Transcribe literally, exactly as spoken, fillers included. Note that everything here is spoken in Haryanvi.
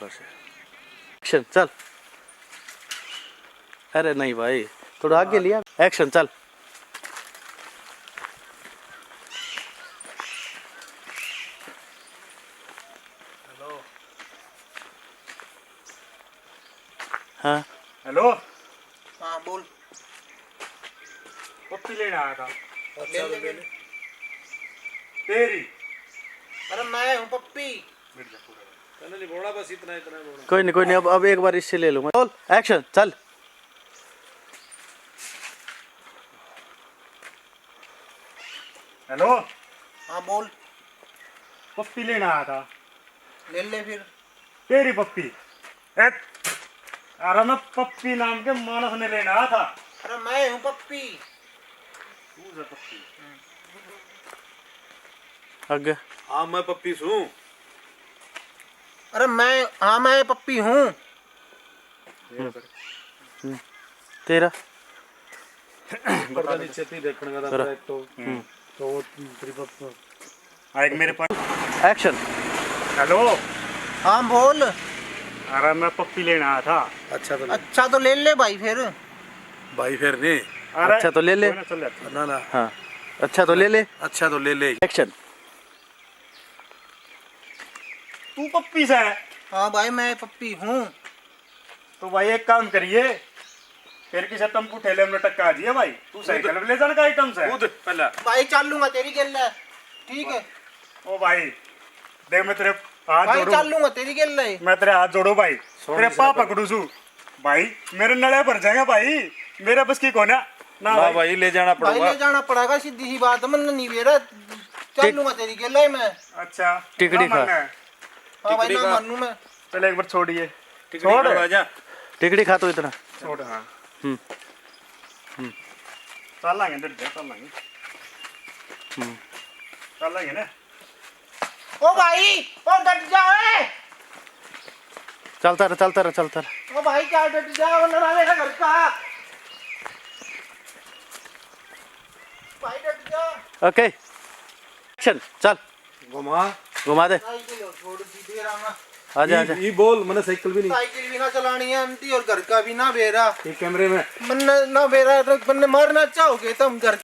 एक्शन, चल। अरे नहीं भाई, थोड़ा आगे लिया। एक्शन, चल। हाँ। हेलो। हाँ, बोल। पप्पी लेने आया था। अच्छा, ले ले, ले ले। तेरी। अरे मैं हूँ पप्पी। मिट जा पूरा। तन्ने नहीं बोला, बस इतना, इतना बोला। कोई नहीं, कोई नहीं, अब, अब एक बार इससे ले लूंगा। बोल, एक्शन, चल। हेलो। हाँ, बोल। पप्पी लेने आया था। ले ले फिर। तेरी पप्पी। ए, अरे मैं पप्पी नाम के मानस ने लेने आया था। अरे मैं हूँ पप्पी। तू है पप्पी। आगे। हाँ, मैं पप्पी सूं। अरे मैं, हाँ, मैं पप्पी हूँ। हम्म। तेरा। पता नहीं, चेती देखने का था, तेरा। एक तो, हम्म। तो वो तेरी पप्पी। हाँ, एक मेरे पास। एक्शन। हेलो। हाँ, बोल। अरे, मैं पप्पी लेने आया था। अच्छा तो ले। अच्छा तो ले ले भाई फिर। भाई फिर नहीं। अरे, अच्छा तो ले ले। कोई ना, चल जाते हैं। ना, ना। हाँ। अच्छा तो ले ले। अच्छा तो ले ले। एक्शन। तू पप्पी से? हाँ भाई, मैं पप्पी हूँ। तो भाई, एक काम करिए, फिर किसे टेम्पू ठेले में टक्का आ जाइए भाई। तू साइकिल पे ले जाने का आइटम से? कूद पहले। भाई, चालूंगा तेरी गेल है, ठीक है? ओ भाई, देख, मैं तेरे हाथ भाई, जोड़ू। चालूंगा तेरी गेल है। मैं तेरे हाथ जोड़ू भाई, सुन तेरे पाँव पकड़ू सू भाई, मेरे नले भर जाएगा भाई, मेरे बस की कोना। ना ना भाई। भाई, ले जाना भाई, पड़ेगा। ले जाना पड़ेगा, सीधी सी बात, मन नहीं बेरा, चालूंगा तेरी गेल है मैं। अच्छा, टिकड़ी ना खा। मानना है। हाँ भाई, टिकड़ी ना खा। मानू मैं। चल, एक बार छोड़िए। टिकड़ी छोड़। खा, आजा। टिकड़ी खा तो इतना। छोड़, हाँ। हम्म। हम्म। चल लांगे, डट जा, चल लांगे। हम्म। चल लांगे ना। ओ भाई, ओ डट जा, ओए। चलता रह, चलता रह, चलता रह। ओ भाई, क्या डट जा, वरना ना मेरा घर का। भाई, डट जा। ओके। एक्शन, चल। घुमा। घुमा दे। साइकिल छोड़ दी, बेरा में। आजा, ई, आजा। ई बोल, मने साइकिल भी नहीं। साइकिल भी ना चलानी है आंटी, और घर का भी ना बेरा। ये कैमरे में। मन्ने ना बेरा, तो मन्ने मारना चाहोगे तुम घर